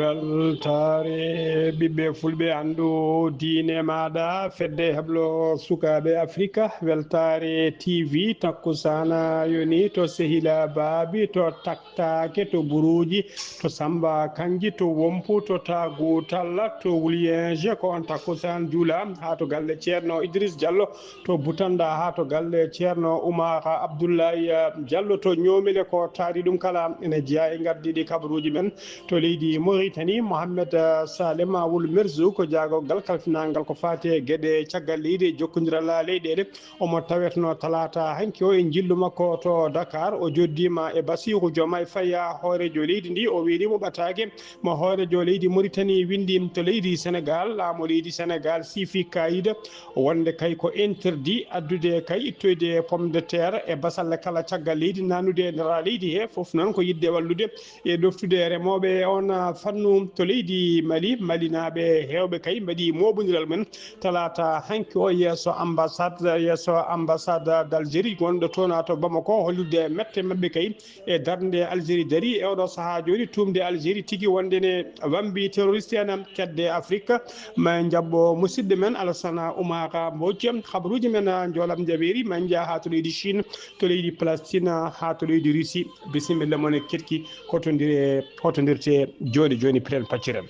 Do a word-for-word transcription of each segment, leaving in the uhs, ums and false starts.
Weltaare ɓiɓɓe fulɓe, anndu diine maaɗa, fedde heblo sukaaɓe Afrika, Weltaare T V, takkusaana yoni to Sehila Baabi, to Taktaake, to Buruuji, to Samba Kanji, to Wompu, to Taagu Talla, to Wuliyeeje, ko on takkusaan juula haa to galle Ceerno Idris Jallo, to Butanda haa to galle Ceerno Umar Abdullahi, eh, Jallo to Ñoomile. Ko taari ɗum kala ene jeyaa e ngardiiɗi kabaruuji men to leydi Moritani. Mohammed, eh, Salem Wul Merzouk, ko jaagorgal kalfinaangal ko faati e geɗe caggal leydi e jokkondiral leyɗeele. Omo tawetno talaata hanki o e njillu makko to Dakar. O joddiima e Basiru Jomaay Faya, hooreejo leydi ndi. O weeliima ɓataake mo hooreejo leydi Moritani winndi to leydi Senegal, laamu leydi Senegal siifi kaayida wonde kay ko interdit addude kay ittoyde pomme de terre e basalle kala caggal leydi, naatnude e nder leydi he. Fof noon ko yiɗde wallude e ɗoftude remooɓe e oon, ah, fannu to leydi Mali. Malinaaɓe heewɓe kay mbaɗi mooɓondiral mum talaata hanki o yeeso ambassade, yeeso ambassade d'Algérie gonɗo toon to Bamako, hollirde mette maɓɓe kay e darnde Algérie darii e oɗo sahaa jooni, tuumde Algérie tigi wonde ne wambi terroriste en kedde Afrique. Ma en njaɓɓo musidɗo men Alassane Oumar Mbodj. Habaruuji men, ah, njoolam njaɓeeri, ma en njah haa to leydi Chine, to leydi Palestine, haa to leydi Russie. Bisimilla mon e keɗki, hotondire, hotondirte jooni jooni, piren pacciren.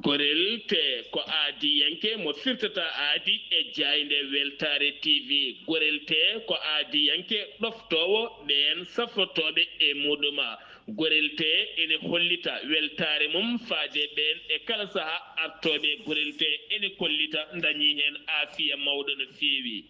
Gorel tee ko aadiyanke mo firtata aadi e jaaynde Weltaare T V. Gorel tee ko aadiyanke ɗoftoowo ɓeen safrotooɓe e muuɗum. Gorel tee ene hollita weltaare mum faade ɓeen e kala sahaa artooɓe Gorel tee ene kollita ndañii heen aafiya mawɗo no feewi.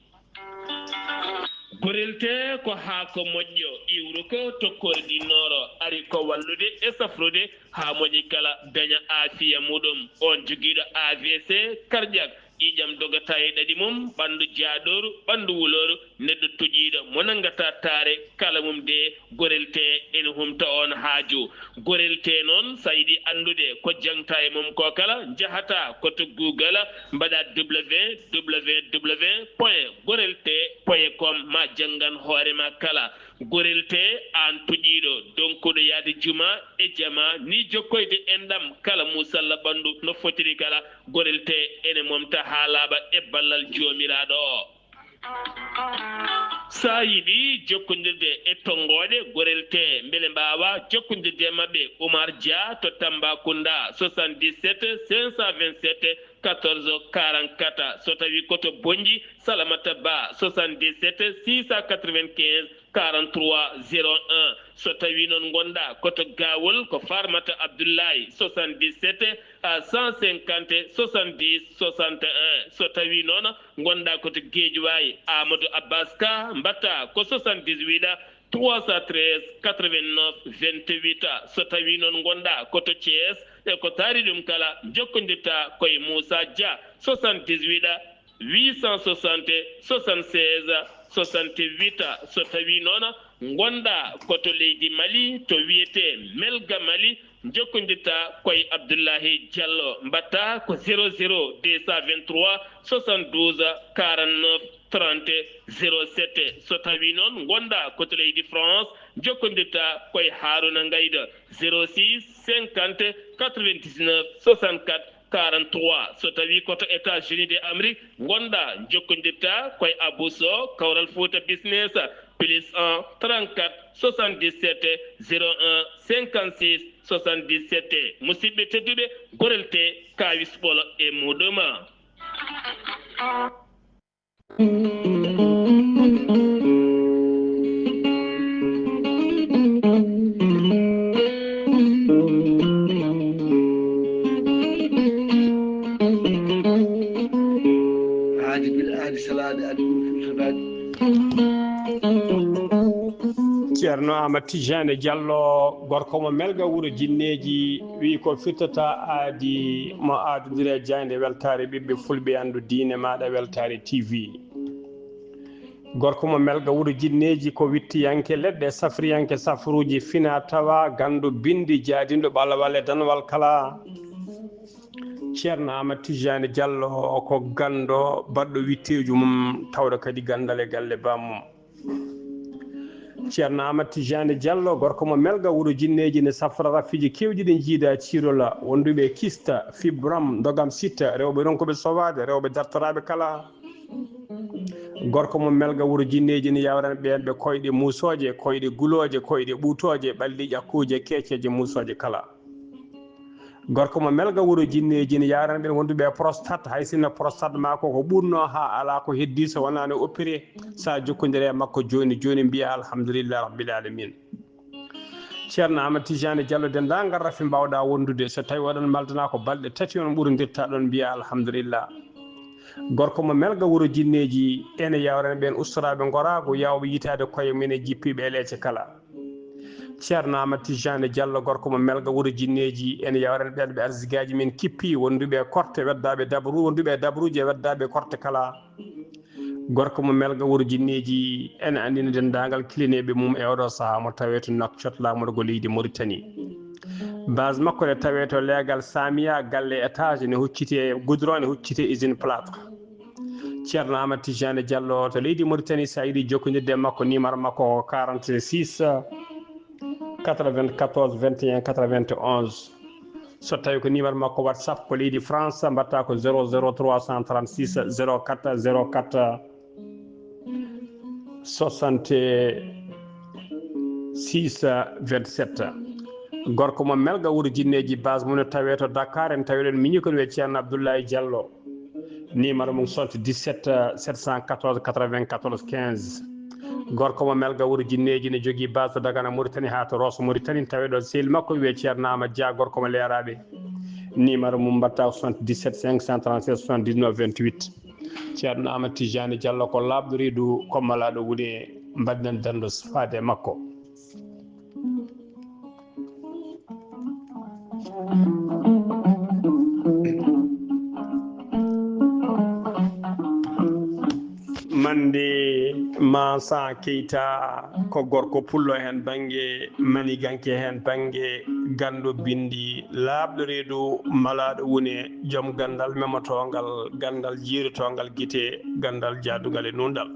Gorel tee ko haako moƴƴo, iwruko to Kordi Nooro, ari ko wallude e safrude haa moƴƴi kala daña aafiya muuɗum. Oon jogiiɗo A V C, karƴak, ƴiiƴam dogata e ɗaɗi mum, ɓanndu jaaɗooru, ɓanndu wulooru, neɗɗo toƴiiɗo mo nanngataa taare kala mum de, Gorel tee ene humta oon haaju. Gorel tee noon, so a yiɗi anndude ko jaŋta e mum ko kala, njahata ko to Google, mbaɗa W W W point gorel tee point com, ma janngan hoore ma kala. Gorel tee, aan toƴiiɗo, donkuɗo yahde juma e jama, ni jokkoyde enɗam kala muusalla ɓanndu no fotiri kala, Gorel tee ene momta haa laaɓa e ballal Joomiraaɗo o. So a yiɗi jokkondirde e tonngooɗe Gorel tee, mbele mbaawa jokkondirde e maɓɓe, Oumar Dia to Tambacounda, soixante-dix-sept cinq cent vingt-sept quatorze quarante-quatre. So tawii ko to Bonnji, Salamata Ba, soixante-dix-sept six cent quatre-vingt-quinze quarante-trois zéro un. So tawii noon ngonɗaa ko to Gawol, ko Farmata Abdoulaye, soixante-dix-sept à cent cinquante soixante-dix soixante et un. So tawii noon ngonɗaa ko to Guédiawaye, Amadou Abbas Ka, mbaɗtaa ko soixante-dix-huit trois cent treize quatre-vingt-neuf vingt-huit. So tawii noon ngonɗaa ko to Thiès, e ko taari ɗum kala, njokkondirtaa ko e Moussa Dia, soixante-dix-huit huit cent soixante soixante-seize soixante-huit. So tawii noon ngonɗaa ko to leydi Mali, to wiyetee Melga Mali, njokkondirtaa ko e Abdullahi Diallo, mbaɗtaa ko zéro zéro deux cent vingt-trois soixante-douze quarante-neuf trente zéro sept. So tawii noon ngonɗaa ko to leydi France, njokkondirtaa ko e Haruna Ngayda, zéro six cinquante quatre-vingt-dix-neuf soixante-quatre quarante-trois. So tawii ko to États-Unis de Amérique ngonɗaa, njokkondirtaa ko e Abou Sow, Kawral Fouta Business, plus un trente-quatre soixante-dix-sept zéro un cinquante-six soixante-dix-sept. Musidɓe tedduɓe, Gorel tee, kaawis ɓolo e muuɗum. Aadi bil aadi salaaɗi aadi ɓuri fulfulaaɗi. Ceerno Amadou Tijane Diallo, gorko mo Melga wuro Jinneeji, wiyi ko firtata aadi mo aadondiri e jaaynde weltaare ɓiɓɓe fulɓe, anndu diine maaɗa weltaare T V. Gorko mo Melga wuro Jinneeji ko wittiyanke leɗɗe, safriyanke safruuji, fina tawa, ganndo binndi, jaadinɗo ɓalawal e danwal kala. Ceerno Amat Tijane Diallo ko ganndo baɗɗo witteeju mum, tawɗo kadi ganndal e galle bammum. Ceerno Amat Tijane Diallo, gorko mo Melga wuro Jinneeji, ne safra rafiji kewɗi ɗi jiida ciirola, wonduɓe kista, fibram, ndogam sitta, rewɓe ronkuɓe sowaade, rewɓe dartoraaɓe kala. Gorko mo Melga wuro Jinneeji ne yawran ɓeen ɓe koyɗe muusooje, koyɗe gulooje, koyɗe ɓuutooje, ɓalli ƴakkuuje, keeceeje muusooje kala. Gorko mo Melga wuro Jinneeji ne yawran ɓeen wonduɓe e prostate, hay sinno prostate maa ko ko ɓurno haa alaa ko heddi so wonaa ne opéré. Sa jokkondire e makko jooni jooni, mbiya alhamdulillah rabbil alamin. Ceerno Amat Tijane Diallo, denndaangal rafi mbawɗa wondude, so tawi oɗon maldana ko balɗe tati on ɓurondirta ɗon, mbiya alhamdulillah. Gorko mo Melga wuro Jinneeji, ene yawran ɓeen ustoraaɓe ngoraagu, yawɓe yitaade koye mum e jippiiɓe e leece kala. Ceerno Amat Tijane Diallo, gorko mo Melga wuro Jinneeji, ene yawran ɓeen ɓe arsigaaji men kippi, wonduɓe e korte, weddaaɓe dabru, wonduɓe e dabruuje, weddaaɓe korte kala. Gorko mo Melga wuro Jinneeji, ene anndina denndaangal kilineeɓe mum e oɗo sahaa mo tawee to Nouakchott, laamorgo leydi Mauritanie. Base makko ne tawee to leegal Samia, galle étage ne hucciti e goudron, ne hucciti e usine plâtre. Ceerno Amat Tijane Diallo to leydi Mauritanie, so a yiɗi jokkondirde e makko, numéro makko ko quarante-six quatre-vingt-quatorze vingt et un quatre-vingt-onze. So tawi ko numéro makko WhatsApp ko leydi France, mbatta ko zéro zéro trois cent trente-six zéro quatre zéro quatre soixante-six vingt-sept. Gorko mo Melga wuro Jinneeji, base mum no tawee to Dakar, en tawi ɗon miñi ko no wiye Ceerno Abdoulaye Diallo. Numéro mum soixante-dix-sept sept cent quatorze quatre-vingt-quatorze quinze. Gorko mo Melga wuro Jinneeji ne jogii base to Dagana Mauritanie haa to Rosso Mauritanie, tawi ɗon sehil makko wiyee Ceerno Amat Dia, gorko mo Leeraaɓe. Numéro mum mbatta ko soixante-dix-sept cinq cent trente-sept soixante-dix-neuf vingt-huit. Ceerno Amat Tijane Diallo ko laaɓɗo reedu, ko malaaɗo wune, mbaɗnen danndo faade e makko. Mande Mansa Keita ko gorko pullo heen bannge, maniganke heen bannge, ganndo binndi, laaɓɗo reedu, malaaɗo wune, joom ganndal memotoongal, ganndal jiirotoongal gite, ganndal jaadungal e nuunɗal.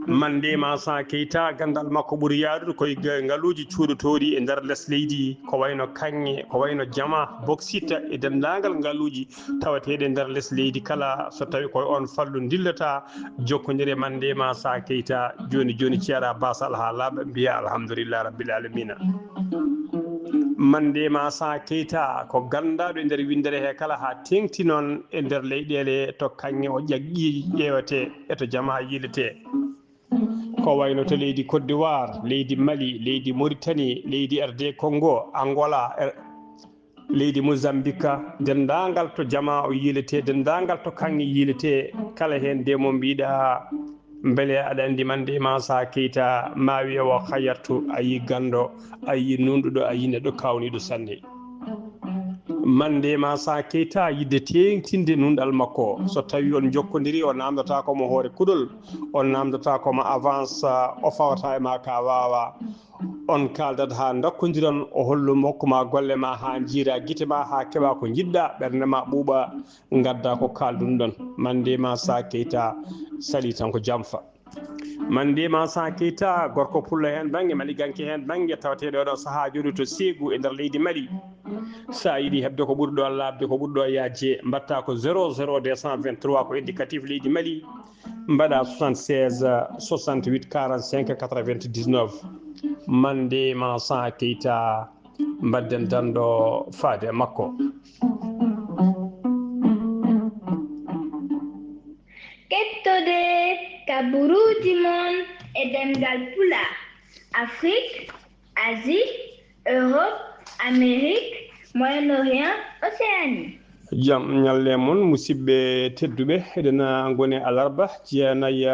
Mande Mansa Keita, ganndal makko ɓuri yaarude koye ga-, ngaluuji cuuɗotooɗi e nder les leydi, ko wayno kaŋŋe, ko wayno jama, boksit e denndaangal ngaluuji tawateeɗi e nder les leydi kala. So tawi ko on fallu ndillata, jokkondire Mande Mansa Keita jooni jooni, ceeraa basal haa laaɓa, mbiya alhamdulillah rabbil alamina. Mande Mansa Keita ko ganndaaɗo e nder winndere he kala, haa teeŋti noon e nder leyɗeele to kaŋŋe o ƴaggii ƴeewetee e to jama yiiletee. Ko wayno to leydi Côte d'Ivoire, leydi Mali, leydi Mauritanie, leydi R D Congo, Angola, er-, leydi Mozambique, denndaangal to jama o yiiletee, denndaangal to kaŋŋe yiiletee, kala heen de mo mbiɗa, mbele aɗa anndi Mande Mansa Keita, ma wiye o hayartu, a yii ganndo, a yii nuunɗuɗo, a yii neɗɗo kaawniiɗo sanne. Mande Mansa Keita, yiɗde teeŋtinde nuunɗal makko. So tawi on njokkondiri, o naamndataa ko mo hoore kuɗol, o naamndataa ko mo avance, o fawata e ma ka waawa. On kaaldat haa ndokkondiron, o hollu mo hokku ma golle ma haa njiira gite ma, haa keɓa ko njiɗɗa, ɓernde ma ɓuuɓa, ngadda ko kaaldunɗon. Mande Mansa Keita, sali tan ko jamfa. Mande Mansa Keita, gorko pullo heen bannge, maliganke heen bannge, tawateeɗo oɗo sahaa jooɗi to Ségou e nder leydi Mali. So a yiɗi heɓde ko ɓuri ɗo laaɓde, ko ɓuri ɗo yaajde, mbaɗta ko zéro zéro deux cent vingt-trois, ko indicatif leydi Mali. Mbaɗa soixante-seize soixante-huit quarante-cinq quatre-vingt-dix-neuf. Mande Mansa Keita, mbaɗden danndo faade e makko. Kettode kaburuuji mon e ɗemngal Pulaar, Afrik, Asie, Europe, Amérique, Moyen-Orient, Océanie. Jam ñalle mon, musidɓe tedduɓe. Eɗen ngoni alarba, jeenayi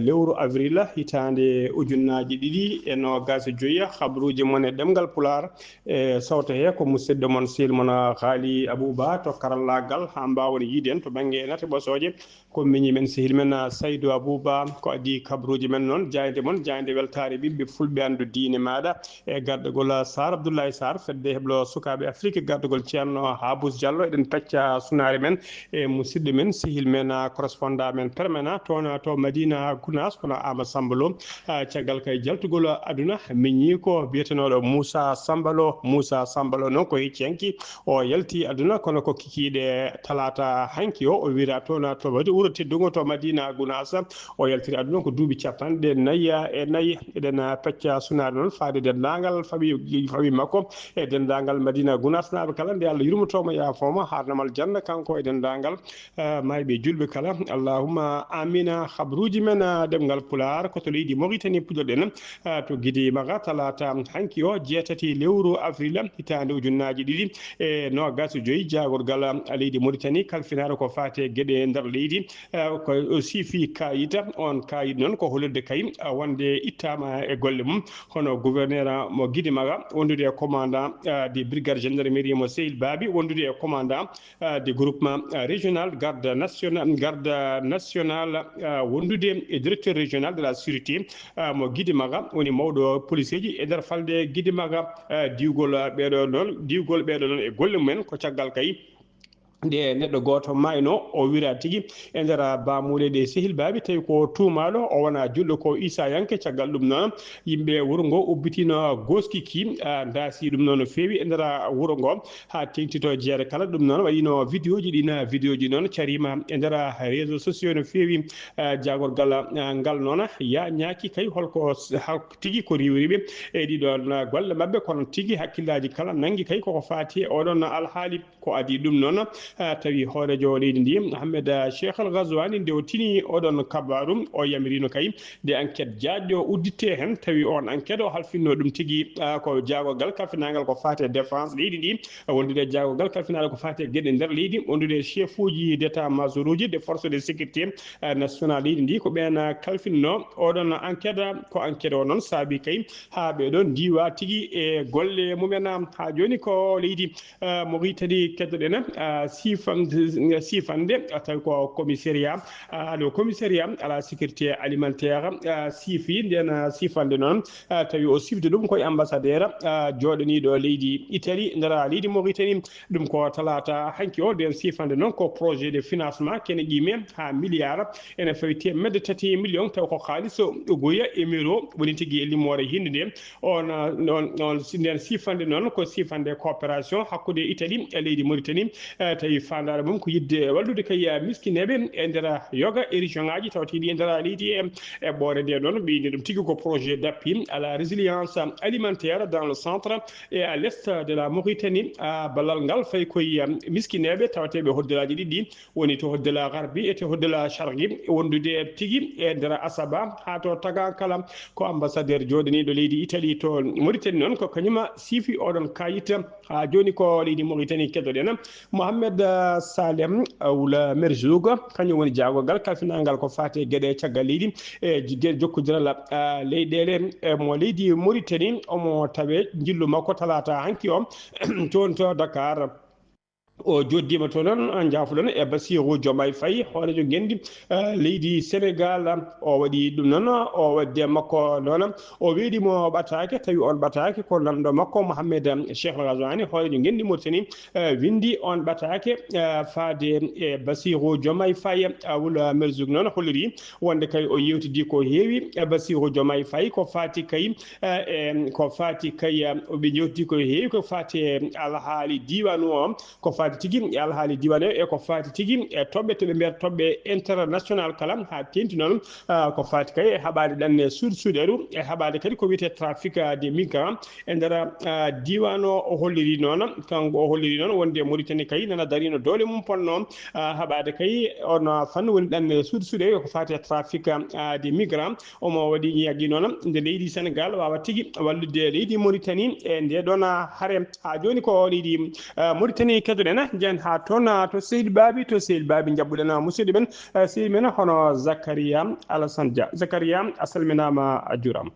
lewru avril, hitaande ujunnaaji ɗiɗi e noogaas e joyi. Habruuji mon e ɗemngal Pulaar, e sawto he ko musidɗo mon, sehil mon, Haali Abuba to karallaagal, haa mbaawon yiide en to bannge nate ɓosooje. Ko miñi men, sehil men, Saydu Abuba, ko adii kabruuji men noon. Jaaynde mon, jaaynde weltaare ɓiɓɓe fulɓe, anndu diine maaɗa. E garɗagol Saar Abdullahi Saar, fedde heblo sukaaɓe Afrik, garɗagol Ceerno Habus Jallo, eɗen pecca sunaare men e musidɗo men, sehil men, correspondant men permanent toon to Madina Gunaas, kono Ama Samba Lo. Ah, caggal kay jaltugol aduna, miñi ko biyetenooɗo Moussa Samba Lo. Moussa Samba Lo noon ko hecciyanke, o yalti aduna, kono ko kikiiɗe talaata hanki o, o wira toon to wadi wuro teddungo to Madina Gunaas. O yaltiri aduna ko duuɓi capanɗe nayi e nayi. Eɗen pecca sunaare noon faade denndaangal fawi, fawi makko e denndaangal Madina Gunaasnaaɓe kala, nde Allah yurmotooma, yaafooma, haarnama aljanna, kanko e denndaangal, eh, maayɓe julɓe kala. Allahumma amina. Habruuji men, eh, ɗemngal Pulaar, ko to leydi Mauritanie puɗɗorɗen, eh, to Gidi Maga, talaata hanki o, jeetati lewru avril, hitaande ujunnaaji ɗiɗi e noogaas e joyi, jaagorgal, eh, leydi Mauritanie kalfinaaɗo ko faati e geɗe nder leydi, eh, ko o siifi kaayita. On kaayit noon ko hollirde kay, ah, wonde ittaama e golle mum, hono gouverneur mo Gidi Maga, wondude e commandant, ah, de brigade gendarmerie mo Sehil Baabi, wondude e commandant, ah, de groupement, ah, régional garde national, garde national, ah, wondude e directeur régional de la sûreté, ah, mo Gidi Maga, woni mawɗo policeeji e nder falde Gidi Maga. Ah, diwgol, ah, ɓeeɗo noon, diwgol ɓeeɗo noon e golle mumen ko caggal kay nde neɗɗo gooto maayno, o wira tigi e nder baamuule ɗe Sehil Baabi, tawi ko tuumaaɗo, o wona julɗo, ko Isayanke. Caggal ɗum noon, yimɓe wuro ngo ubbitino gooski ki, ah, ndaasi ɗum noon no feewi e nder wuro ngo, haa teeŋti to jeere kala. Ɗum noon waɗino vidéoji ɗin, vidéoji noon cariima e nder réseaux sociaux no feewi. Ah, jaagorgal, ah, ngal noon ya ñaaki kay holko s-, hol tigi ko riiwri ɓe e ɗiɗon, ah, golle maɓɓe, kono tigi hakkillaaji kala nanngi kay koko faati e oɗon alhaali. Ko adii ɗum noon, ah, tawi hooreejo leydi ndi, Ahmed, ah, Cheikh Al Ghazouani, nde o tini oɗon kabaaru, o yamirino kay nde enquête jaajɗo udditte heen. Tawi on enquête o halfinno ɗum tigi, ah, ko jaagorgal kalfinaangal ko faati e défense leydi ndi, wondude e jaagorgal kalfinaaɗo ko faati e geɗe nder leydi, wondude e chef uji d'état major uji des forces de sécurité, ah, nationale leydi ndi. Ko ɓeen, ah, kalfinno oɗon enquête. Ko enquête o noon saabi kay haa ɓeeɗo ndiwa tigi e golle mumen. Haa jooni ko leydi, ah, Mauritanie keddoɗen, ah, sifan-, sifande, ah, tawi ko commissariat, ah, le commissariat à la sécurité alimentaire, ah, sifi nden, ah, sifande noon, ah, tawi o sifde ɗum koye ambassadeur, ah, jooɗaniiɗo leydi Italie nder leydi Mauritanie. Ɗum ko talaata hanki o. Nden sifande noon ko projet de financement kene qime haa milliard, ene fawi teemedde tati million, taw ko haalis o goya e miro woni tigi e limoore hinde nde. On, on, on, nden sifande noon ko sifande coopération hakkunde Italie e leydi Mauritanie. Eh, tawi faandaare mum ko yiɗde wallude kay, eh, miskineeɓe e nder yoga e région ngaji tawteeɗi e nder leydi e, e ɓoore nde ɗon. Ɓe inni ɗum tigi ko projet d'appui à la résilience alimentaire dans le centre et à l'est de la Mauritanie. Ah, ballal ngal fayi koye, eh, miskineeɓe tawateeɓe hoddalaaji ɗiɗi, woni to Hoddala Garbi e to Hoddala Sharqi, wondude tigi e nder Asaba haa to Tagankala. Ko ambassadeur jooɗaniiɗo leydi Italie to Mauritanie noon, ko kañum siifi oɗon kayit. Haa jooni ko leydi Mauritanie keddoɗen. Mohamed, ah, Salem Wula Merzoug, kañum woni jaagorgal kalfinangal ko faati e geɗe caggal leydi e jigge jokkondiral, ah, leyɗeele, e mo leydi Mauritanie. Omo tawe njillu makko talaata hanki o toon to Dakar. O jooɗdiima to noon, njaafuɗon, e Bassirou Diomaye Faye, hooreejo ngenndi, eh, leydi Sénégal. O waɗi ɗum noon, o waɗde makko noon, o weeɗi mo ɓataake, tawi on ɓataake ko lanɗo makko Mohamed, eh, Cheikh Al Ghazouani, hooreejo ngenndi Mauritanie, eh, winndi on ɓataake, eh, faade e Bassirou Diomaye Faye. Awul Merzoug noon holliri wonde kay o yewtidi ko heewi e Bassirou Diomaye Faye, ko faati kay, eh, em, ko faati kay, eh, ɓe jewtidi ko heewi ko faati e alhaali diiwaan o, ko faati tigi e alhaali diiwaan o, e ko faati tigi e toɓɓe to ɓe mbiyata toɓɓe international kala, haa teeŋti noon, ah, ko faati kay e haɓaade ɗanne suuɗ-, suuɗeeru, e haɓaade kadi ko wiyetee trafic, ah, des migrants e nder, ah, diiwaan o. O holliri noon, kanko o holliri noon wonde Mauritanie kay nana darino doole mum ponno, ah, haɓaade kay on, ah, fannu woni ɗanne suuɗ-, suuɗeeru ko faati e trafic, ah, des migrants. Omo waɗi ñaagii noon nde leydi Sénégal waawa tigi wallude leydi Mauritanie e nde ɗon hare. Haa jooni ko leydi, eh, Mauritanie keddoɗen. Njeyen haa toon, ah, to Seydi Baabi, to Seydi Baabi njaɓɓuɗen, ah, musidɗo men, eh, sehil men hono Zakaria Alassane Dia. Zakaria, a salminaama, a juuraama.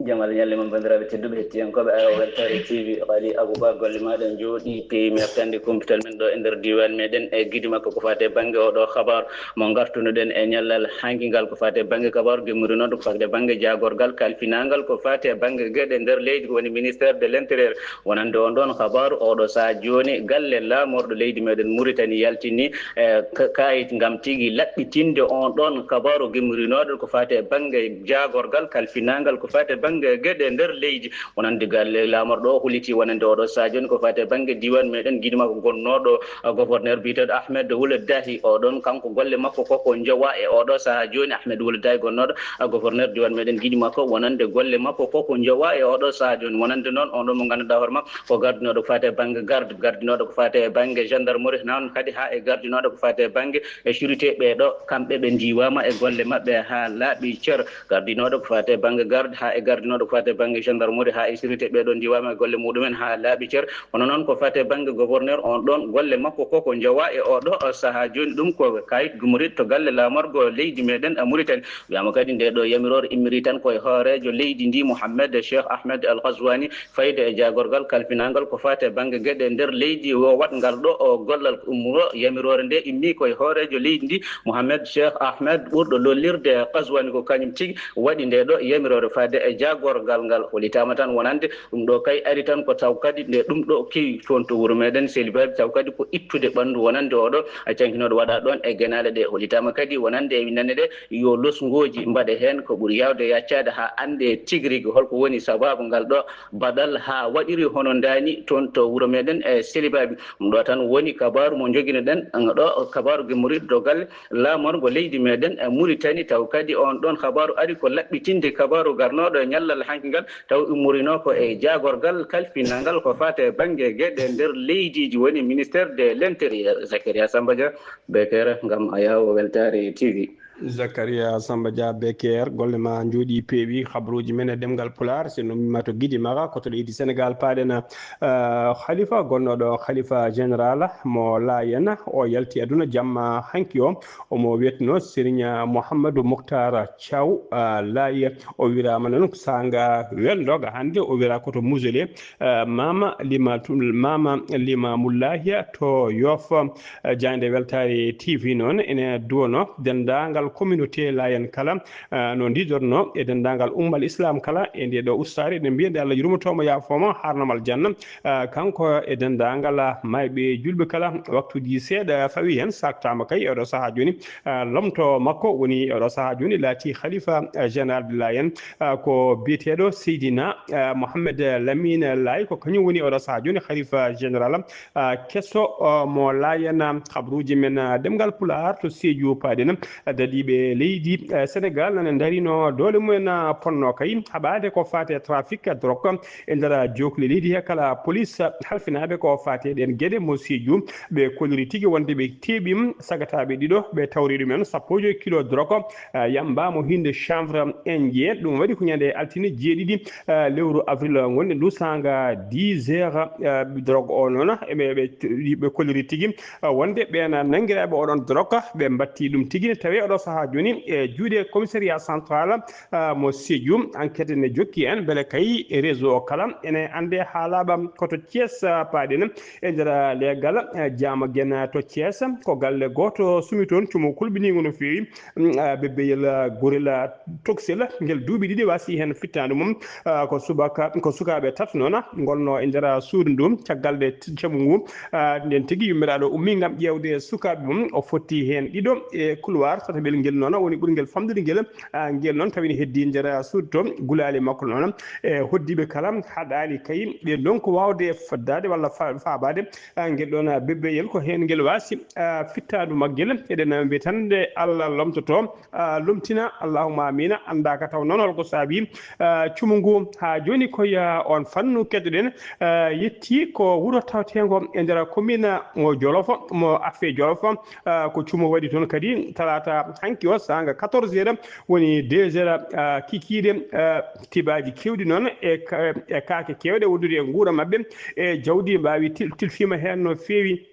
Jamal ñalle mon, banndiraaɓe tedduɓe hettiyankooɓe Ayo Weltaare T V. Waali Abuba, golle maaɗa njooɗi peewi, mi artande kumpital men ɗo e nder diiwaan meɗen e gidi makko ko faati e bannge oɗo kabaaru mo ngartunoɗen e ñallal hanki ngal, ko faati e bannge kabaaru gimmurinooɗo ko faati e bannge jaagorgal kalfinaangal ko faati e bannge geɗe nder leydi, ko woni ministère de l'intérieur. Wonande on ɗon kabaaru, oɗo sahaa jooni galle laamorɗo leydi meɗen Muritani yaltini e ka-, kayit ngam tigi laɓɓitinde on ɗon kabaaru gimmurinooɗo ko faati e bannge jaagorgal kalfinaangal ko faati e bannge geɗe nder leydi. Wonande galle laamorɗo o holliti wonande oɗo sahaa jooni ko faati e bannge diiwaan meɗen, gidi makko gonnooɗo, ah, gouverneur biyeteeɗo Ahmed Wul Dahi. Oɗon kanko golle makko koko njowa e oɗo sahaa jooni, Ahmed Wul Dahi gonnooɗo, ah, gouverneur diiwaan meɗen, gidi makko wonande golle makko koko njowa e oɗo sahaa jooni. Wonande noon on ɗon mo ngannduɗaa hoore makko ko gardinooɗo ko faati e bannge garde, gardinooɗo ko faati e bannge gendarmerie, noon kadi haa e gardinooɗo ko faati e bannge e sûreté. Ɓee ɗo kamɓe ɓe ndiiwaama e golle maɓɓe haa laaɓi cer. Gardinooɗo ko faati e bannge garde haa e gardinooɗo ko faati e bannge gendarmerie haa e sûreté, ɓee ɗo ndiiwaama e golle muɗumen haa laaɓi cer. Kono noon ko faati e bannge gouverneur on ɗon, golle makko koko njowa e oɗo sahaa jooni, ɗum ko kayit gumurit to galle laamorgo leydi meɗen Muritani. Wiyaama kadi nde ɗo yamiroore immiri tan ko e hooreejo leydi ndi Mohamed Cheikh Ahmed Al Ghazwani fayde e jaagorgal kalfinaangal ko faati e bannge geɗe nder leydi, o waɗ ngal ɗo o gollal ummuro. Yamiroore nde immi ko e hooreejo leydi ndi Mohamed Cheikh Ahmed ɓurɗo lollirde Ghazwani, ko kañum tigi waɗi nde ɗo yamiroore faade e jaagorgal ngal. Hollitaama tan wonande ɗum ɗo kay ari tan ko taw kadi nde ɗum ɗo kewi toon to wuro meɗen Seli Baabi, taw kadi ko ittude ɓanndu wonande oɗo cankinooɗo waɗa ɗoon e genaale ɗe. Hollitaama kadi wonande e winnande ɗe yo losngooji mbaɗe heen ko ɓuri yaawde yaccaade haa annde tigi rigi holko woni sabaabu ngal ɗo baɗal haa waɗiri hono ndaani toon to wuro meɗen e Seli Baabi. Ɗum ɗo tan woni kabaaru mo njoginoɗen ɗo, kabaaru gimmorii to galle laamorgo leydi meɗen e Muritani, taw kadi on ɗon kabaaru ari ko laɓɓitinde kabaaru garnooɗo e ñallal hanki ngal, taw immorinoo ko e jaagorgal kalfinal ngal ko faati e bannge geɗe nder leydiiji, woni ministère de l'intérieur. Zakaria Samba Dia, Beker, ngam Ayawo Weltaare T V. Zakaria Samba Dia, Beker, golle ma njooɗi peewi, habaruuji men e ɗemngal Pulaar, si no mimma to gidi maga, ko to leydi Senegal paaɗen. Eh, Khalifa gonnooɗo Khalifa Général mo Laayeen, o yalti aduna jamma hanki o, omo wiyetnoo Serigne Mouhamadou Mokhtar Thiaw, eh, Laye. O wiraama noon saanga welndoga hannde, o wira ko to mausolée, eh, Mama Limatul-, Mama Limamullahi to Yoff. Eh, jaaynde Weltaare T V noon ene duwono denndaangal communauté Laayeen kala, eh, no ndiidorno e denndaangal ummal Islam kala e nde ɗo ustaare. Eɗen mbiya nde Allah yurmoto mo, yaafo mo, haarna mo aljanna. Eh, kanko e denndaangal maayɓe juulɓe kala, waktuuji seeɗa fawi heen, saaktaama kay e oɗo sahaa jooni. Eh, lomto makko woni oɗo sahaa jooni laati Khalifa, eh, Général de Laayeen, eh, ko biyeteeɗo Seydina, eh, Mohamed Lamine Laye, ko kañum woni oɗo sahaa jooni Khalifa Général, eh, keso, eh, mo Laayeen. Habaruuji men, eh, ɗemngal Pulaar to Sédhiou paaɗen, eh, dadiiɓe leydi, eh, Senegal nana ndarino doole mumen, eh, ponno kay haɓaade ko faati e trafic drogue e nder jookli leydi he. Kala police halfinaaɓe ko faati e ɗeen geɗe mo Sédhiou, ɓe kolliri tigi wonde ɓe teeɓi sagataaɓe ɗiɗo, ɓe tawri ɗumen sappo e joy kilo drogue, eh, yamba mo hinnde chanvre indien. Ɗum waɗi ko ñande altine jeeɗiɗi, eh, lewru avril ngonɗen ndu, saanga dix heures, eh, drogue o noon, eɓe, ɓe, ɓe kolliri tigi, eh, wonde ɓeen nanngiraaɓe oɗon drogue, ɓe mbatti ɗum tigi, tawi oɗo sahaa jooni e juuɗe commissariat central, eh, mo Sédhiou. Enquête ne jokki en, mbele kay réseau o kala ene annde haa laaɓa. Ko to Thiès, eh, paaɗen e nder, eh, leegal, eh, Diamaguène to Thiès, ko galle gooto sumi toon, cumo kulɓiniingo no feewi. Mm, ah, bebbeyel, ah, gorel, ah, toksel, ngel duuɓi ɗiɗi waasi heen fittaandu mum. Ah, ko subaka, ko sukaaɓe tato noon, ah, ngolno e nder, ah, suudu ndu, caggal nde t-, camu ngu, ah, nden tigi yummiraaɗo ummi ngam ƴeewde sukaaɓe mum. O fotti heen ɗiɗo e couloir tataɓel ngel noon, woni ɓurngel famɗude ngel. Ah, ngel noon tawi ne heddii nder, ah, suudu to, gulaali makko noon, e hoddiiɓe kala haɗaani kay ɓe ndonku waawde foddaade walla fa-, faabaade. Ah, ngel ɗoon, ah, bebbeyel ko heen ngel waasi, ah, fittaandu maggel. Eɗen mbiya tan nde Allah lomtoto, ah, lomtina, allahumma amina. Anndaa ka taw noon holko saabi, ah, cumu ngu. Haa jooni ko, ah, on fannu keddoɗen, ah, yetti ko wuro tawteengo e nder commune mo Jolof, mo Affe Jolof, ah, ko cumu waɗi toon kadi talaata Hanki o saanga quatorze heures woni deux heures, ah, kikiiɗe, ah, tibaaji keewɗi noon e ka-, e kaake keewɗe wondude e nguura maɓɓe e jawdi mbaawi til-, tilfiima heen no feewi.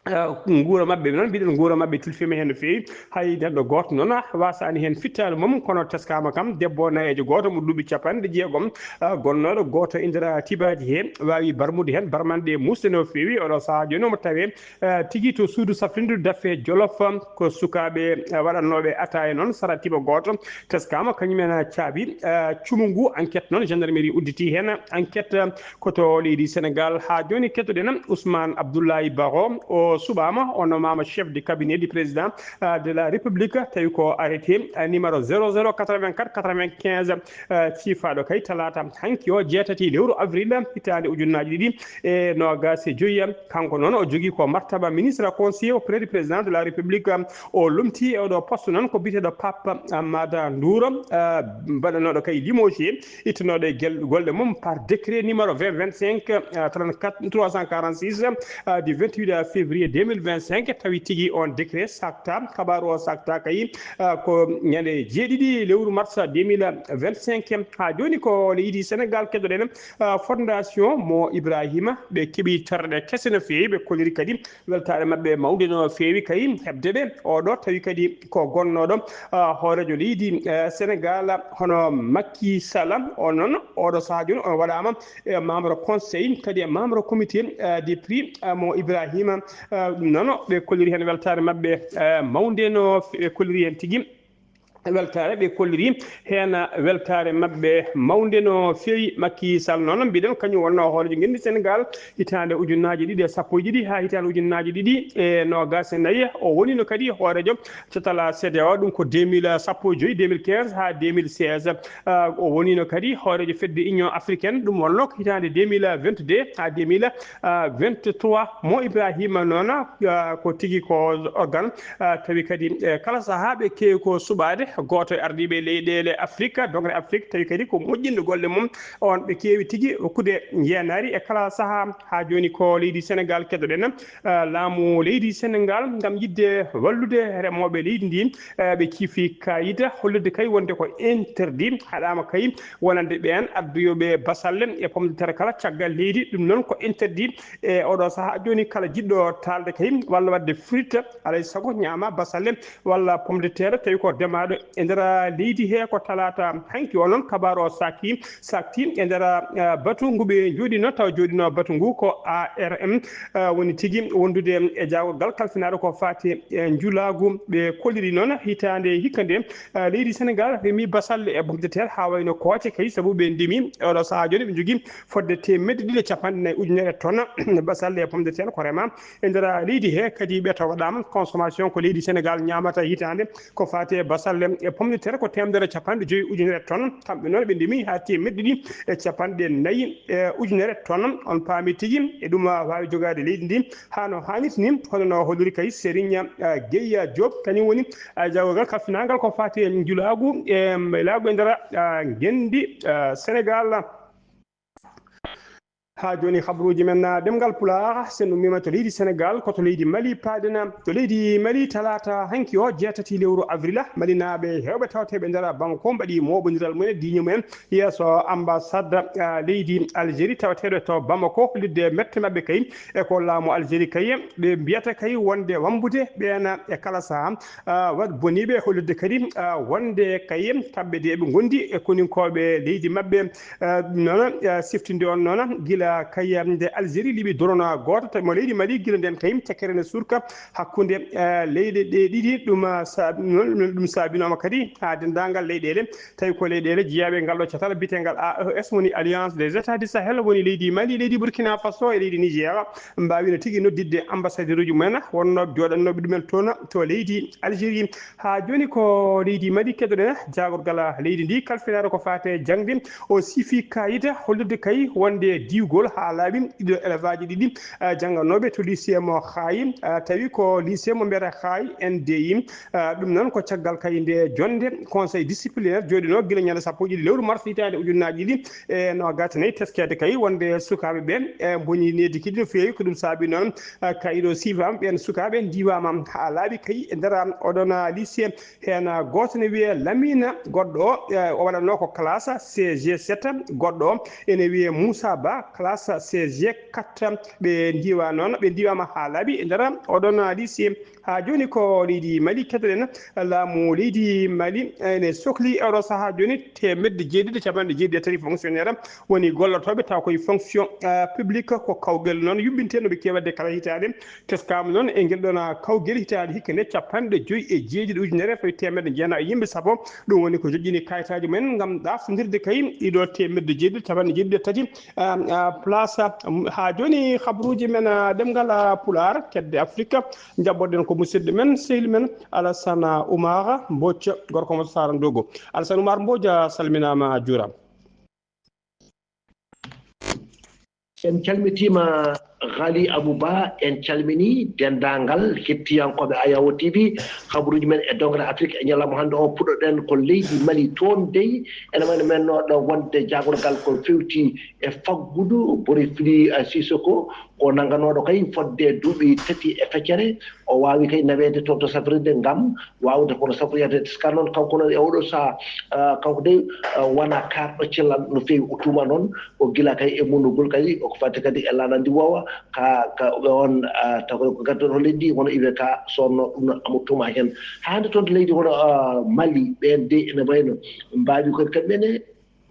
Ah, nguura maɓɓe noon, mbiɗen nguura maɓɓe tilfiima heen no feewi. Hay neɗɗo gooto noon, ah, waasaani heen fittaandu mum, kono teskaama kam debbo nayeejo gooto mo duuɓi capanɗe jeegom, ah, gonnooɗo gooto e nder tibaaji hee waawi barmude heen barmanɗe muusde no feewi. Oɗo sahaa jooni omo tawee, ah, tigi to suudu safrindu Dafe Jolof, ko sukaaɓe, ah, waɗannooɓe ataaya noon sara tiba gooto teskaama, kañum en caabi, ah, cumu ngu. Enquête noon, gendarmerie udditi heen enquête, ah, ko to leydi Sénégal. Haa jooni kettoɗen Ousmane Abdoulaye Baro, o suɓaama, o nomaama chef de cabinet du président, ah, de la République, tawi ko arrêté, ah, numéro zéro zéro quatre-vingt-quatre quatre-vingt-quinze, ah, ciifaaɗo kay talaata hanki o jeetati lewru avril hitaande ujunnaaji ɗiɗi e noogaas e joyi. Kanko noon o jogii ko martaba ministre conseiller auprès du président de la République. O lomtii e oɗo poste noon ko biyeteeɗo Pape Amadou Ndour, ah, mbaɗanooɗo kay limogé, ittanooɗo e gel-, golle mum par décret numéro vingt vingt-cinq, ah, trente-quatre trois cent quarante-six, ah, du vingt-huit février deux mille vingt-cinq. Tawi tigi on décret sakta, kabaaru o sakta kay, ah, ko ñande jeeɗiɗi lewru mars deux mille vingt-cinq. Haa jooni ko leydi Sénégal keddoɗen, ah, fondation mo Ibrahima, ɓe keɓi terɗe kese no feewi, ɓe kolliri kadi weltaare maɓɓe mawnde no feewi kay heɓde ɓe. Oɗo tawi kadi ko gonnooɗo, ah, hooreejo leydi, eh, Sénégal, hono Macky Sall. O noon, oɗo sahaa jooni, o waɗaama e membre conseil, kadi e membre comité, eh, du prix, eh, mo Ibrahima. Eh, ɗum noon, ɓe kolliri heen weltaare maɓɓe, eh, mawnde no fe-, ɓe kolliri heen tigi weltaare, ɓe kolliri heen weltaare maɓɓe mawnde no feewi. Macky Sall noon, mbiɗen, kañum wonnoo hooreejo ngenndi Sénégal hitaande ujunnaaji ɗiɗi e sappo e ɗiɗi haa hitaande ujunnaaji ɗiɗi e noogaas e nayi. O woniino kadi hooreejo catal C E D E A O, ɗum ko deux mille sappo e joyi, deux mille quinze haa deux mille seize. Ah, o woniino kadi hooreejo fedde Union africaine, ɗum wonnoo ko hitaande deux mille vingt-deux haa deux mille vingt-trois. Mo Ibrahima noon, ah, ko tigi ko organe, ah, tawi kadi, eh, kala sahaa ɓe keewi ko suɓaade gooto e ardiiɓe leyɗeele Afrique, dongre Afrique, tawi kadi ko moƴƴinde golle mum. On ɓe keewi tigi hokkude njeenaari e kala sahaa. Haa jooni ko leydi Sénégal keddoɗen, ah, laamu leydi Sénégal ngam yiɗde wallude remooɓe leydi ndi, eh, ɓe ciifi kayit hollirde kay wonde ko interdit, haɗaama kay wonande ɓeen adduyooɓe basalle e pomme de terre kala caggal leydi. Ɗum noon ko interdit e oɗo sahaa jooni. Kala jiɗɗo taalde kay walla waɗde frite, alay sago ñaama basalle walla pomme de terre, tawi ko demaaɗo e nder leydi he. Ko talaata hanki o noon kabaaru o sakki, sakti e nder, ah, batu ngu ɓe njooɗino, tawa jooɗino batu ngu ko A R M, ah, woni tigi wondude e jaagorgal kalfinaaɗo ko faati e njulaagu. Ɓe kolliri noon hitaande hikka nde, ah, leydi Sénégal remi basalle e pomme de terre haa wayno kooce kay, sabu ɓe ndemi e oɗo sahaa jooni ɓe njogii fodde teemedde ɗiɗi e capanɗe nayi ujunere tonnes basalle e pomme de terre ko rema e nder leydi he. Kadi ɓe taw waɗaama consommation ko leydi Sénégal ñaamata hitaande ko faati e basalle e pomme de terre ko teemedere capanɗe joyi ujunere tonnes. Kamɓe noon ɓe ndemi haa teemedde ɗiɗi e capanɗe nayi e ujunere tonnes. On paami tigi e ɗum, ah, waawi jogaade leydi ndi haa no haanirta ni, hono no holliri kay Serigne, ah, Gueye Diop, kañum woni, ah, jaagorgal kalfinaangal ko faati e njulaagu e mbaylaagu e nder, ah, ngenndi, ah, Sénégal. Haa jooni, habruuji men, ah, ɗemngal Pulaar, so en ummiima to leydi Sénégal, ko to leydi Mali paaɗen. To leydi Mali, talaata hanki o, jeetati lewru avril, Malinaaɓe heewɓe tawteeɓe nder Bamako mbaɗi mooɓondiral mumen e diiñe mumen yeeso ambassade, ah, leydi Algérie tawateeɗo to Bamako, hollirde mette maɓɓe kay e ko laamu Algérie kay ɓe mbiyata kay wonde wambude ɓeen e kala sahaa, ah, waɗ boniiɓe, hollirde kadi, ah, wonde kay kamɓe de eɓe ngondi e koninkooɓe leydi maɓɓe. Eh, noon, eh, siftinde on noon, gila kay, eh, nde Algérie liɓi drone gooto, tawi mo leydi Mali, gila ndeen kay, tekkere ne surka hakkunde, eh, leyɗe ɗe ɗiɗi. Ɗum, ah, sa-, noon, ɗum saabinooma kadi haa denndaangal leyɗeele, tawi ko leyɗeele jeyaaɓe e ngal ɗo catal biyeteengal A E S, woni Alliance des États du Sahel, woni leydi Mali, leydi Burkina Faso e leydi Niger, mbaawino tigi nodditde ambassadeur uji mumen, wonnoo jooɗannooɓe ɗumen toon to leydi Algérie. Haa jooni ko leydi Mali keddoɗen, jaagorgal leydi ndi kalfinaɗo ko faate jaŋde, o siifi kayit hollirde kay wonde diwgol Gol haa laaɓi ɗiɗo élève aji ɗiɗi, eh, jannganooɓe to lycée mo Xaayi, eh, tawi ko lycée mo mbiyata Xaayi N D I. Eh, ɗum noon ko caggal kay nde jonnde conseil disciplinaire jooɗinoo gila ñande sappo e ɗiɗi lewru mars hitaande ujunnaaji ɗiɗi e noogaas e nayi, teskeede kay wonde sukaaɓe ɓeen, eh, mboni needi kidi no feewi. Ko ɗum saabi noon, eh, kay ɗo siifaama ɓeen sukaaɓe ndiiwaama haa laaɓi kay e nder oɗon lycée. Heen gooto ne wiyee Lamina, goɗɗo o, eh, o waɗatnoo ko classe C G sept, goɗɗo o ene wiyee Moussa Ba, classe C G quatre. Ɓe ndiwa noon, ɓe ndiwaama haa laaɓi e nder oɗon lycée. Haa jooni ko leydi Mali keɗoɗen. Laamu leydi Mali ene sokli e oɗo sahaa jooni teemedde jeeɗiɗi e capanɗe jeeɗiɗi e tati fonctionnaire woni gollotooɓe taw koye fonction, eh, publique. Ko kawgel noon yuɓɓintee no ɓe keewi waɗde kala hitaande. Teskaama noon e ngel ɗoon kawgel hitaande hikka nde capanɗe joyi e jeeɗiɗi ujunere fawi teemedde jeenayi e yimɓe sappo. Ɗum woni ko joƴƴini kayitaaji men ngam ɗaaftondirde kay ɗiɗo teemedde jeeɗiɗi capanɗe jeeɗiɗi e tati, ah, ah, place. Haa jooni, habruuji men, ah, ɗemngal, ah, Pulaar, kedde Afirka, njaɓɓoɗen ko musidɗo men, sehil men, Alassane Oumar Mbodj, gorko mo Saara Ndogo. Alassane Oumar Mbodj, a salminaama, a juuraama. En calmitiima Ghali Abou Ba, en calminii denndaangal hettiyankooɓe Ayawo T V. Habaruuji men e dongre Afrik e ñalawma hannde o, puɗɗoɗen ko leydi Mali. Toon dey ene wayno men no ɗo wonde jaagorgal ko fewti e faggudu Bourefli, eh, Sissoko, ko nannganooɗo kay fodde duuɓi tati e feccere. O waawi kay naweede toon to safrirde ngam waawde kono safroyaade. Teska noon kanko noon e oɗo saha, ah, kanko dey, ah, wona kaarɗo cellal no feewi. O tuuma noon o gila kay e munugol kadi, o ko fati kadi e laana ndi wawa ka, ka ɓe on, ah, taw ko gaddoto leydi wona iwe ka sonno ɗum noon amo tuuma heen. Hande toon to leydi wona, ah, Mali, ɓeen dey ene wayno mbaawi ko kamɓene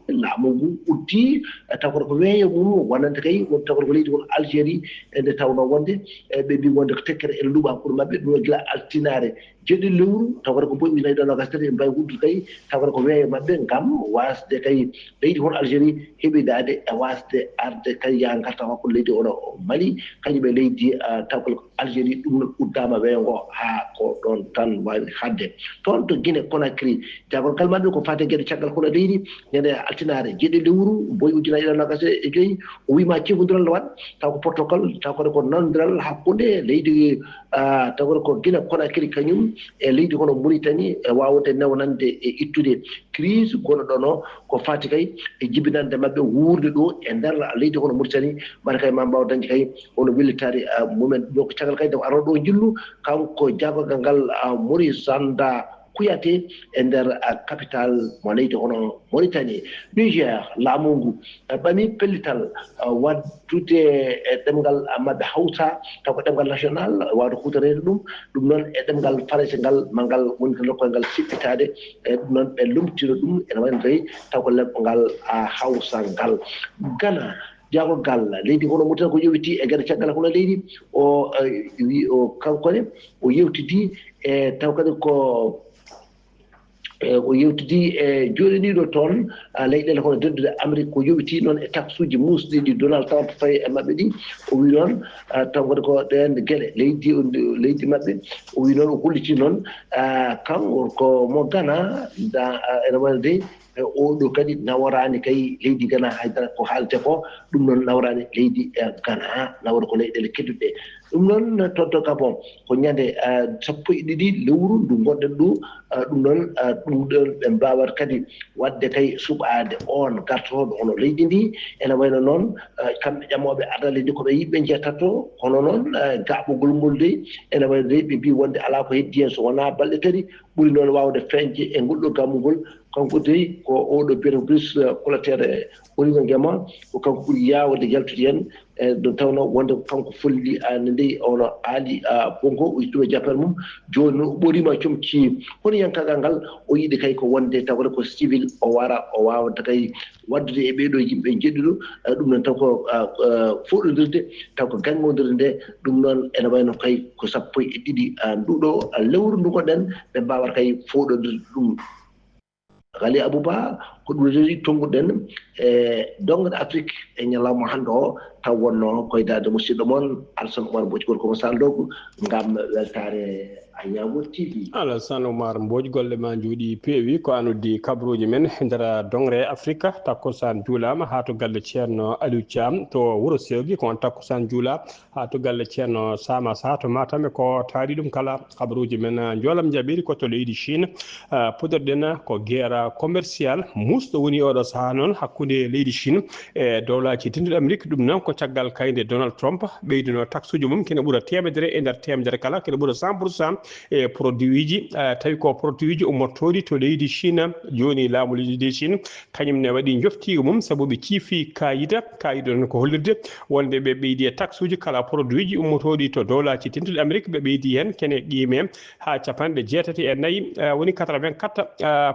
laamu ngu uddi, eh, taw kono ko weeyo mum wonande kay, won taw kono ko leydi won Algérie, e nde tawnoo wonde, eh, ɓe mbii wonde ko tekkere ene luuɓa hakkunde maɓɓe, ɗum gila altinaare jeeɗiɗi lewru, taw kono ko boy ujunaaji ɗiɗi e noogaas e tati, ɓe mbaawi uddude kay, taw kono ko weeyo maɓɓe ngam waasde kay leydi won Algérie heɓidaade e waasde arde kay yaa ngarta hakkunde leydi won Mali, kañum e leydi, ah, taw kono Algérie, ɗum noon uddaama weeyo ngo haa ko ɗoon tan waawi haɗde. Toon to Guinée Conakry, jaagorgal maɓɓe ko faati e geɗe caggal kono leydi, ñande altinaare jeeɗiɗi lewru boy ujunaaji ɗiɗi e noogaas e joyi, o wiima ceefondiral no waɗ, taw ko protocole, taw kono ko nanondiral hakkunde leydi, ah, taw kono ko Guinée Conakry kañum e leydi kono Mauritanie e waawde newnande e ittude crise gonɗo ɗoon o, ko faati kay e jibinande maɓɓe wuurde ɗo e nder leydi kono Mauritanie, mbaɗa kay ma mbaaw dañde kay won wellitaare, ah, mumen. Ɗo ko caggal kay nde o arno ɗo njillu kanko jaagorgal ngal, ah, Maurice Sanda Kouyaté e nder, ah, capital mo leydi hono Mauritanie. Niger, laamu ngu, ah, ɓami pellital, ah, waɗdude e ɗemngal, ah, maɓɓe Hausa, taw ko ɗemngal national, waawde huutoreede ɗum. Ɗum noon e ɗemngal Farayse ngal, ma ngal woni ko lokkoyngal siɓɓitaade. E ɗum noon ɓe lomtino ɗum ene wayno tawi taw ko lemɓe ngal, ah, Hausa ngal. Ghana, jaagorgal leydi hono Mauritanie ko yowiti e geɗe caggal hono leydi o, eh, wi o kanko ne o yewtidi e taw kadi ko, eh, o yewtidi e jooɗiniiɗo toon, ah, leyɗeele hono dendude Amérique ko yowiti noon e taxuuji muusɗi ɗi Donald Trump fayi e maɓɓe ɗi. O wi noon, ah, taw kadi ko ɗeen geɗe leydi, leydi maɓɓe. O wi noon o holliti noon, ah, kanko ko mo Ghana, da, ah, ene wayno dey e oɗo kadi naworaani kay leydi Ghana haydara ko haalte ko, ɗum noon naworaani leydi, eh, Ghana, nawora ko leyɗeele kedduɗe. Ɗum noon toon to Gabon ko ñande, eh, sappo e ɗiɗi lewru ndu ngonɗen ɗo, eh, ɗum noon, eh, ɗum ɗon ɓe mbaawat kadi waɗde kay suɓaade on gartooɗo hono leydi ndi. Ene wayno noon, eh, kamɓe ƴamooɓe adal leydi ko ɓe yimɓe njeetato, kono noon, eh, gaɓɓogol ngol dey ene wayno dey ɓe mbii wonde alaa ko heddi heen so wonaa balɗe tati, ɓuri noon waawde feeñde e ngol ɗo gammugol. Kanko dey ko oɗo biyetee Brice Clotaire Oligui Nguema, ko kanko ɓuri yaawde yaltude heen, e nde tawnoo wonde ko kanko folli, ah, ne dey ono Aali, ah, Bongo, o ittuɓe jappere mum. Jooni noon o ɓoriima comci honiyankaagal ngal, o yiɗi kay ko wonde tawde ko civil o wara, o waawde kay waɗdude e ɓee ɗoo yimɓe njeɗɗuɗo, ah, ɗum noon taw ko, ah, ah, fooɗondirde, taw ko ganngondirde nde, ɗum noon ene wayno kay ko sappo e ɗiɗi, ah, nduɗo, ah, lewru ndu ngonɗen, ɓe mbaawata kay fooɗondirde ɗum. Ghali Abou Ba, ko ɗum rewti tonnguɗen e Dongre Afrique e ñalawma hannde o, taw wonno koydaade musidɗo mon Alassane Oumar Mbodj, gorko mo Sandogu, ngam weltaare Añaabo T V. Alassane Oumar Mbodj, golle ma njooɗi peewi. Ko an uddi kabaruuji men e nder doŋre Afrika. Takkusaan juulaama haa to galle Ceerno Aliou Thiam to Wuro Sewgi. Ko on takkusaan juula haa to galle Ceerno Sama Sa to Matam. E ko taari ɗum kala, kabaruuji men, ah, njoolam njaɓiri ko to leydi Chine. Ah, puɗɗorɗen ko guerre commercial muusɗo woni oɗo sahaa noon hakkunde leydi Chine e dowlaaji dentuɗi Amérique. Ɗum noon ko caggal kayde Donald Trump ɓeydunoo taksuuji mum kene ɓura teemedere e nder teemedere kala, kene ɓura cent pour cent e produit ji, ah, tawi ko produit ji ummortooɗi to leydi Chine. Jooni laamu leydi Chine kañum ne waɗi njoftiigu mum sabu ɓe ciifi kaayita. Kaayita noon ko hollirde wonde ɓe ɓeydi e taksuuji kala produit ji ummotooɗi to dowlaaji dentuɗi Amérique, ɓe ɓeydi heen kene qiime haa capanɗe jeetati e nayi, eh, woni quatre-vingt-quatre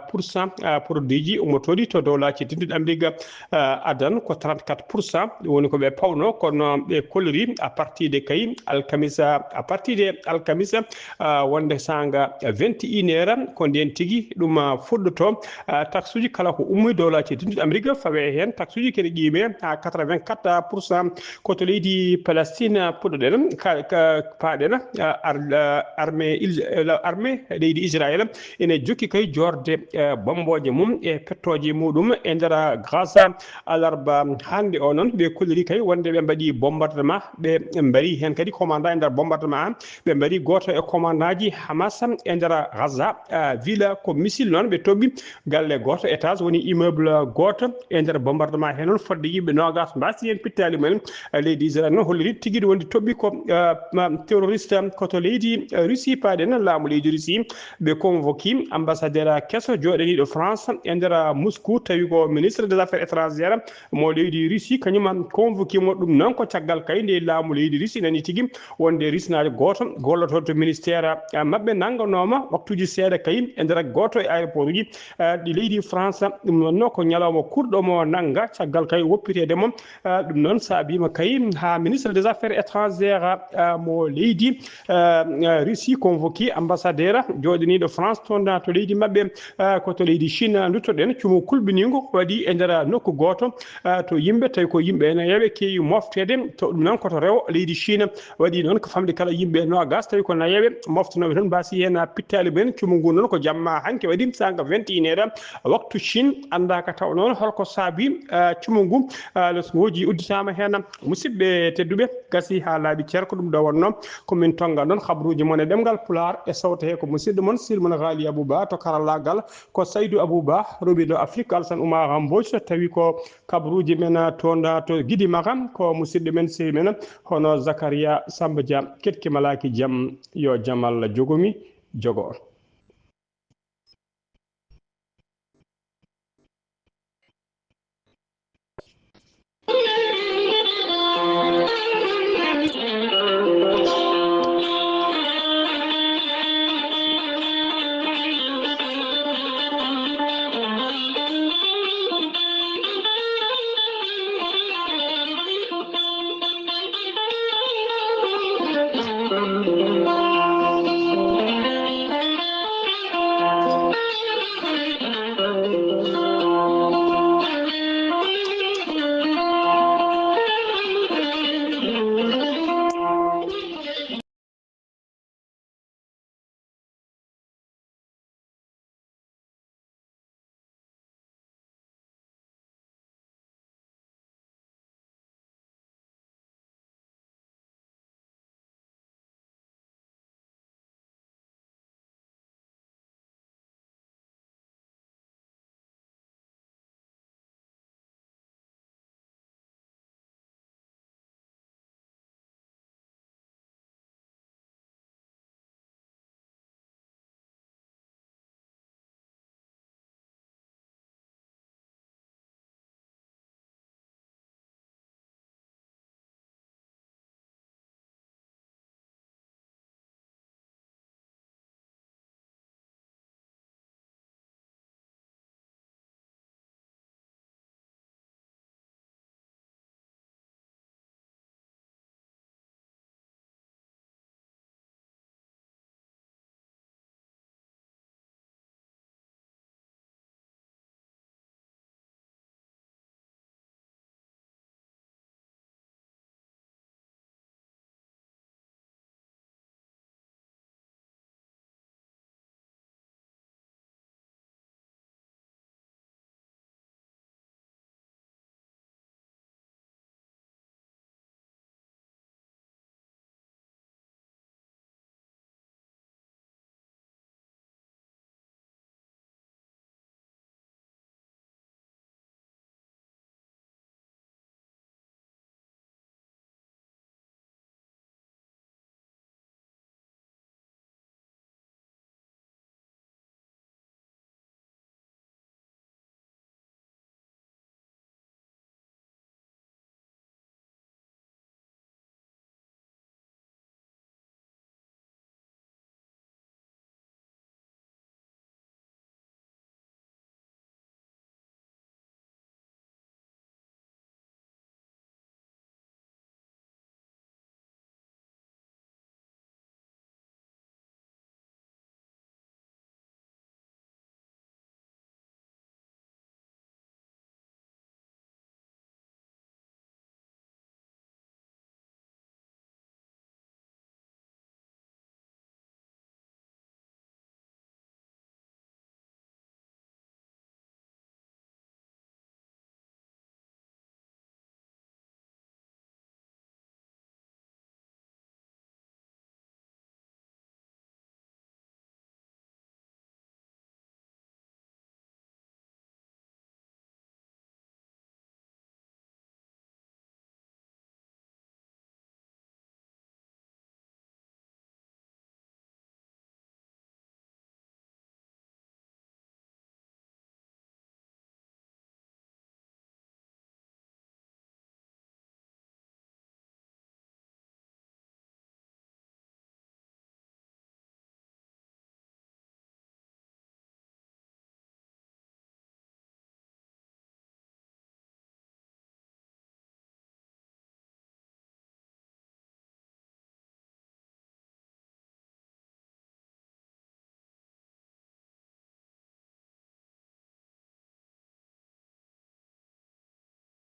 pour cent, eh, produit ji ummotooɗi to dowlaaji dentuɗi Amérique, eh, adan ko trente-quatre pour cent woni ko ɓe pawno, kono ɓe kolliri à partir de kay alkamisa, à partir de alkamisa, eh, wonde saanga vingt et une heure, ko ndeen tigi ɗum, eh, fuɗɗoto, eh, taksuuji kala ko ummoyi dowlaaji dentuɗi Amérique, fawe heen taksuuji kene qiime haa quatre-vingt-quatre pour cent. Ko to leydi Palestine puɗɗoɗen, ka, ka, paaɗen, ah, ar-, ah, armée il-, eh, la-, armée leydi Israël ene jokki kay joorde, eh, bommbooje mum e pettooje muɗum e nder Gaza. Alarba hannde o noon, ɓe kolliri kay wonde ɓe mbaɗi bombardement, ɓe mbari heen kadi commandant e nder bombardement. Ɓe mbari gooto e commandant ji Hamas e nder Gaza, ah, ville ko missile noon ɓe toɓɓi galle gooto, étage, woni immeuble gooto e nder bombardement he noon, fodde yimɓe noogas mbaasi heen pittaali mumen. Leydi Israël noon holliri tigi wonde toɓɓi ko, eh, ma-, terroriste ko to leydi, eh, Russie paaɗen, laamu leydi Russie. Ɓe convoqué ambassadeur keso jooɗaniiɗo France e nder Moscou, tawi ko ministre des affaires étrangères mo leydi Russie, kañum convoqué mo. Ɗum noon ko caggal kay nde laamu leydi Russie nani tigi wonde Rusnaajo gooto gollotooɗo to ministère, eh, maɓɓe nannganooma waktuuji seeɗa kay e nder gooto e aéroport uji, eh, ɗi leydi France. Ɗum wonno ko ñalawma kurɗo mo nannga caggal kay woppiteede mo. Eh, ɗum noon saabiima kay haa ministre des affaires étrangères, eh, mo leydi, eh, Russie convoqué ambassadeur jooɗaniiɗo France toon to leydi maɓɓe, eh, ko to leydi Chine. Nduttoɗen cumu kulɓiniingu waɗi e nder nokku gooto, eh, to yimɓe, tawi ko yimɓe nayeeɓe keewi mofteede. To ɗum noon ko to rewo leydi Chine. Waɗi noon ko famɗi kala yimɓe noogas, tawi ko nayeeɓe moftanooɓe toon, mbaasi heen pittaali mumen. Cumu ngu noon ko jamma hanki waɗi saanga vingt et une heure waktu Chine. Anndaaka taw noon holko saabi, ah, cumu ngu, ah, les ngooji udditaama heen. Musidɓe tedduɓe, gasi haa laaɓi cer ko ɗum ɗo wonnoo. Ko min tonnga noon habaruuji mon e ɗemngal Pulaar e sawto he ko musidɗo mon Silmon Ghali Abouba to karallaagal. Ko Saydou Abouba, rowiɗo Afrique Alassane Oumar Mbodj, so tawi ko kabaruuji men toon to Gidi Maxa, ko musidɗo men, sehil men, hono Zakaria Samba Dia. Keɗki malaaki jam, yo jam Allah jogomi, jogo on.